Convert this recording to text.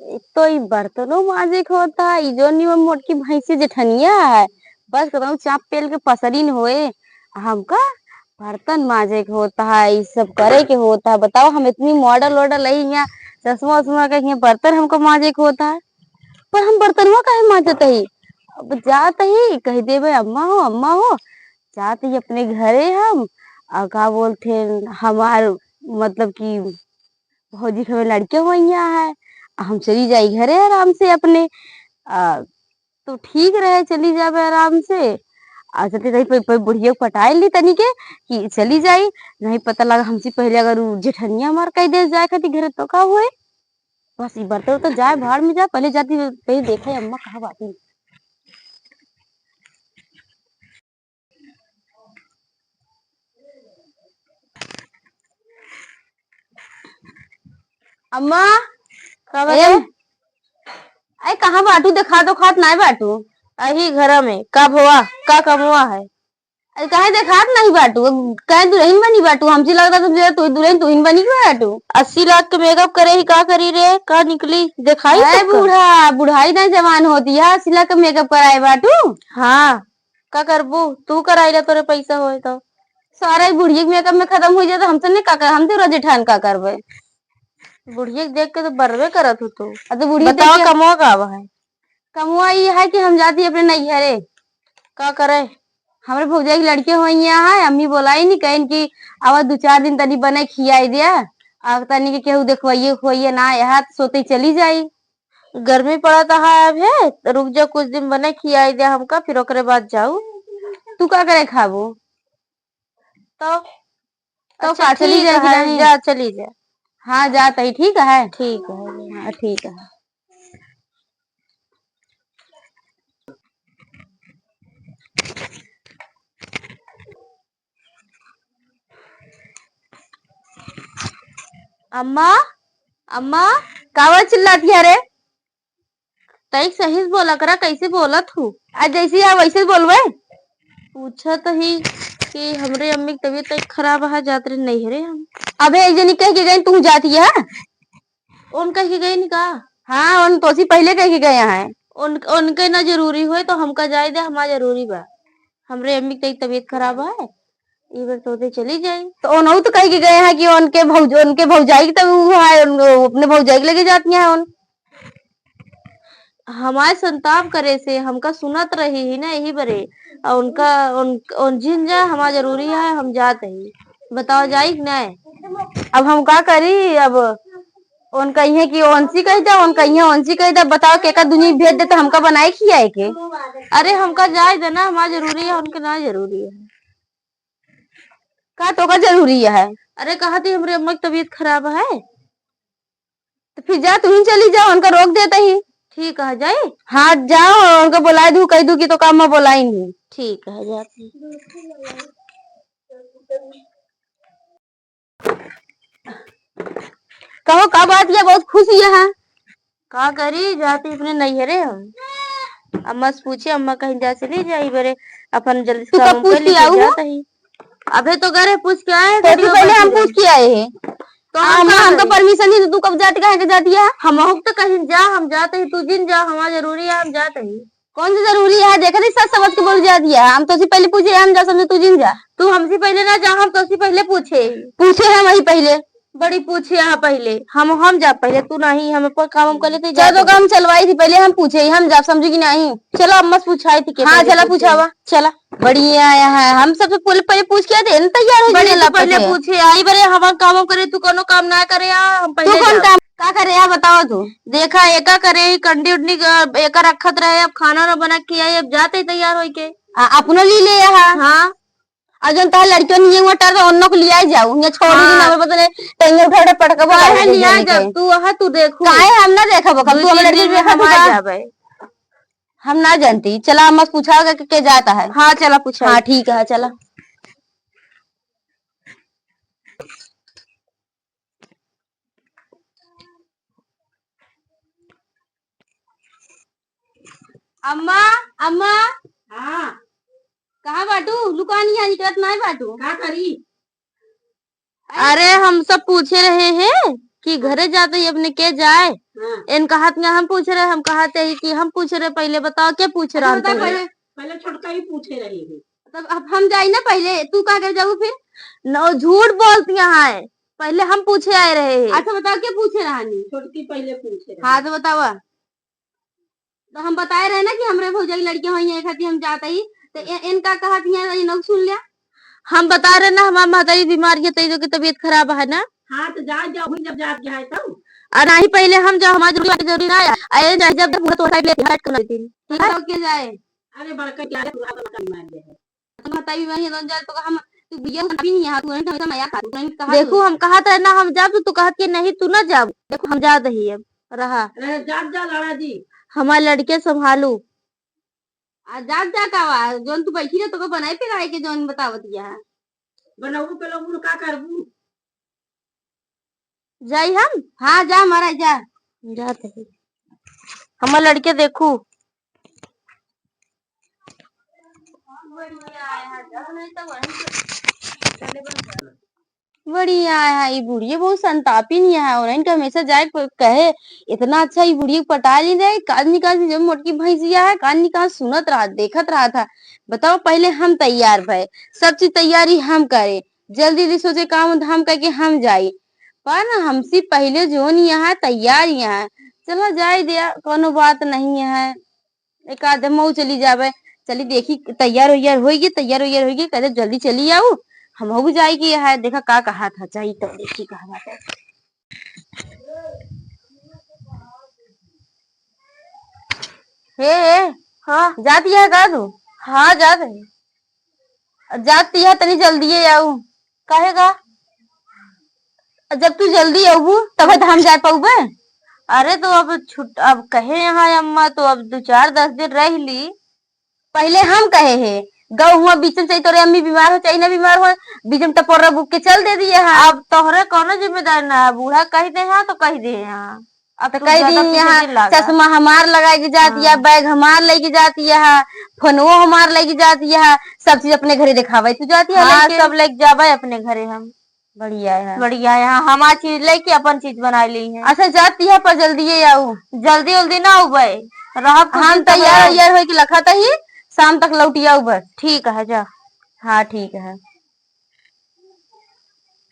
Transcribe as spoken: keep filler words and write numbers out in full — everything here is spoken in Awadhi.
एक तो ई बर्तनो माजे के होत है, ई जौन ई मोटकी भैंसी जेठनिया है, बस कतौ चाप पेल के पसरिन होए, आ हमका बर्तन माजे के होत है, ई सब करे के होत है। बताओ, हम इतनी मॉडल वॉडल है यहाँ, चश्मा उश्मा के यहाँ बर्तन हमको माजे के होत है, पर हम बर्तनवा काहे माजत ही? अब जात ही कह देबे, "अम्मा हो, अम्मा हो, जात ही अपने घरे हम, आ का बोलते हैं, हमार मतलब कि भौजी के हमें लड़के हुआ है, आ हम चली जाई घरे आराम से अपने।" आ, तो ठीक रहे, चली जाबे आराम से। आ चलते तनी पे, पे बुढ़िया को पटाए ली तनी के कि चली जाई, नहीं पता लगा हमसे पहले अगर उ जेठनिया हमार कह दे जाए खातिर घरे तो का हुए। बस ई बर्तन तो जाए भाड़ में जाए, पहले जाती, पहले देखे अम्मा कहाँ बाटी। अम्मा, का बाटे? ए, अरे कहाँ बाटू? देखा तो खात नाय बाटू। अही घर में। का भवा? का कमवा है? अरे काहे देखात नहीं बाटू? अब काहे दुल्हन बनी बाटू? हमसे लगता तुम जरा तू दुल्हन तू ही बनी के बाटू। अस्सी लाख के मेकअप करे ही का करी रे? का निकली? देखाई अरे सबका? बूढ़ा, बुढ़ाई ना जवान होती है, अस्सी लाख के मेकअप कराए बाटू? हाँ, का करबू? तू कराई ला, तोरे पैसा होए तो। सारा ही बुढ़िया के मेकअप में खत्म हो जाता, हमसे नहीं का कर, हम तो जेठान का करबे? बुढ़िया के देख के तो बरबे करत हो तू। अब तो बुढ़िया बताओ, देख के कमवा का बा है? कमवा ई है कि हम जाती अपने नैहरे। का करे? हमरे भौजाई के लड़के हुआ यहाँ है, अम्मी बोलाई नहीं, कहिन कि आवा दो चार दिन तनी बने खियाई दिया, आ तनी के केहू देखवाइए उखवाइए ना, यहाँ तो सोते चली जाई। गर्मी पड़त है अब है, तो रुक जा कुछ दिन बने खियाई दिया हमका, फिर ओकरे बाद जाऊ। तू का करे खाबू? तो तो अच्छा, का चली ठीक जाए कि है, नहीं? जा, चली जा। हाँ, जात ही, ठीक है? ठीक है। हाँ, ठीक है। अम्मा, अम्मा, कावर चिल्लाती है रे? तई सही से बोला करा, कैसे बोलत हूँ? आ जैसे यहाँ वैसे बोलबे। पूछत ही कि हमरे अम्मी की तबीयत तई खराब है, जात रहे नैहरे हम। अबे एक जनी कह के गई, तू जाती है? उन कह के गई नी का? हाँ, उन तोसी पहले कह के गए हैं। उन, उनके ना जरूरी होए तो हमका जाए दे, हमार जरूरी बा। हमरे अम्मी के तबीयत खराब है, ई बार तो दे चली जाई। तो उनहु तो कह के गए हैं कि उनके भौज-, उनके भौजाई के तो वो है, उन, अपने भौजाई के लगे जाती हैं उन। हमारे संताप करे से हमका सुनत रही ही ना यही बरे, और उनका, उन, उन जिन जा हमार जरूरी है, हम जात ही। बताओ जाई कि नहीं? अब हम का करी? अब उन कहिए कि उनसी कह दे, उन कहिए उनसी कह दे। बताओ केका दुनिया भेज दे तो हमका बनाए खियाए के? अरे हमका जाए देना, हमार जरूरी है, उनके ना जरूरी है। का तोका जरूरी है? अरे कहा थी हमरे अम्मा की तबीयत खराब है। तो फिर जा, तू ही चली जाओ, उनका रोक देता ही। ठीक है, जाई? हाँ, जाओ, उनका बुलाए दू, कह दू कि तो काम में बुलाई नहीं। ठीक है, जाती। कहो, का बात ये बहुत खुश ये है? का करी, जाती अपने नैहरे हम। अम्मा से पूछे, अम्मा कहीं जा चली जाई बरे, अपन जल्दी से तू का काम पूछ कर के ली, आऊ जात हो? ही। अबे तो गए पूछ के आए, तो तू वीडियो पहले कॉल हम पे। पूछ के आए हैं। तो हम अम्मा, का हमका करी? परमिशन नहीं, तो तू कब जाती, कहाँ के जाती है? हम तो कहीं जा, हम जाते ही, तू जिन जा, हमारा जरूरी है, हम जाते ही। कौन सा जरूरी है? देखा नहीं, सच समझ के बोल जाती है। हम तो से पहले पूछे, हम जा समझे, तू जिन जा। तू हमसे पहले ना जा, हम तो से पहले पूछे। पूछे हम वही पहले। बड़ी पूछे यहाँ पहले। हम, हम जा पहले, तू नहीं, हम अपन काम हम कर लेते, चलो, जाते। काम चलवाई थी, पहले हम पूछे, हम जा समझे कि नहीं। चलो, अम्मा से पूछाई थी के हाँ, पहले चला, पूछे। पूछावा। चला। बढ़िया है, हम सबसे पहले, पहले पूछ के आते हैं, तैयार हो बड़ी जाने तो ला पहले पड़े। पूछे, आई बरे, हम काम हम करे, तू कोनो काम ना करे, आ, हम तू पहले कौन जाओ। काम का करे, आ, बताओ तू। देखा, एका करे, ही कंडी उंडी क-, एका रखत रहे, अब खाना ना बना के आई, अब जाते ही तैयार होई के। आ, अपनो ली ले यहाँ। हाँ। आ, जौन तोहार लड़कियों नहीं है, वो टर, उन्नो को लिया जाऊ, ये छोड़ दी हाँ। ना, बदले, टेंगे उठा उठा पटकबो काहे कर दी लिया जाने जाऊ? के। तू वहाँ तू देखू। काहे हम ना देखब, तू तू हमारे जिंदगी लड़की में देखा तू हमार का? जाबे। हम ना जानती। चला, हम पूछा के, के जाता है। हाँ, चला पूछा। हाँ, ठीक है, चला। अम्मा, अम्मा। हाँ। कहाँ बाटू? लुकानी यहाँ निकलत नाय बाटू। का करी? अरे, हम सब पूछे रहे हैं। कि हाँ। घरे जात ही अपने के जाए। हाँ। एन कहत ना हम पूछ रहे, हम कहत ही कि हम पूछ रहे, पहिले बताओ के पूछ अच्छा, रहा बता, पहिले? पहिले, पहिले छोटका ही पूछे रही है। तब अब हम जाई ना पहिले, तू का कर जाऊ फिर? न, झूठ बोलती हैं, पहिले हम पूछे आए रहे हैं। अच्छा बताओ के पूछे रहनी? छोटकी पहिले पूछे रही। हाँ तो बतावा। तो हम बताए रहे ना कि हमरे भौजाई लड़के होई हैं, खातिर हम जात ही। तो ए-, एन का कहत हैं, ये नौ सुन लिया। हम बताए रहे ना, हमार महतारी बीमार है, तेजो की तबीयत खराब है ना। हाँ, तो जा, जा, हुई जब जात जाए तो। और नाही पहिले हम जाओ, हमार जरूरी बात जरूरी ना है। अरे जाए जब तक पूरा तोहरा ले हट कर लेती। ठीक है? तो के जाए? अरे बड़का क्या है, पूरा बड़का बीमार है। तो महतारी बीमार है, तो जाए तो हम, तू बुढ़िया हो, अभी नहीं यहाँ, तू नहीं, हमेशा मया खा, तू नहीं कहा देखो, तू। हम कहत रहे ना, हम जाब, तो तू कहत के नहीं, तू ना जाब। देखो, हम जात ही अब। रहा। अरे, जात जा, लाला जी। हमार लड़के संभालू। आ, जात जा का वा, जौन तू बैठी रह, तोके बनाए पे रहे के जौन बतावत या। बनऊ पे लोग का करबू? जाई हम? हाँ, जा, मारा, जा। जात ही। हमार लड़के देखू। बढ़िया है, ई बुढ़िया बहुत संतापिन है, और इनका हमेशा जाए प-, कहे, इतना अच्छा ई बुढ़िया पटा ली रहे, काज निकाज जब मोटकी भैंसिया है, काज निकाज सुनत रहा, देखत रहा था। बताओ, पहिले हम तैयार भए, सब चीज तैयारी हम करे, जल्दी जल्दी सोचे काम धाम करके हम जाई, पर ना हमसे पहिले जोन यहाँ तैयार यहाँ, चला जाए दिया, कोनो बात नहीं है। एक आधे मऊ चली जाबे, चली देखी तैयार उइयार होइगी, तैयार उइयार होइगी, कहते जल्दी चली आऊ, हमहू जाए के है, देखा का कहा था, जाई तो देखी कहा बात है। हे, हे, हाँ। जात यह का तू? हाँ, जात है। जात यह तनी जल्दी आऊ। काहे का? जब तू जल्दी अउबू, तबे तो हम जाए पउबे। अरे तो अब छुट-, अब कहे यहाँ अम्मा, तो अब दो चार दस दिन रह ली। पहिले हम कहे हे, गौ हुआ बीच में चाहे तोरे अम्मी बीमार हो, चाहे ना बीमार हो, बीच में टपोरा बुक के चल दे दिए हैं। अब तोहरे कौनो जिम्मेदारी ना है, बूढ़ा कह दे हैं तो कह दे हैं। अब तो तू कह ज्यादा दी पीछे यहाँ दिन लागा। चश्मा हमार लगाई के जात या, हाँ। बैग हमार लेके जात या, फोनवो हमार लेके जात या, सब चीज अपने घरे दिखावे तू जात या हाँ, लेके। सब लेके जाबे अपने घरे हम। बढ़िया है। बढ़िया है, हाँ, हमार चीज लेके अपन चीज बनाए ली है। अच्छा, जात या पर जल्दी आऊ। जल्दी उल्दी ना उबे, रहब कुछ हम दिन तब तैयार आऊ। वैयार होके लखत ही, शाम तक लौटी आऊ बस। ठीक है, जा। हाँ, ठीक है।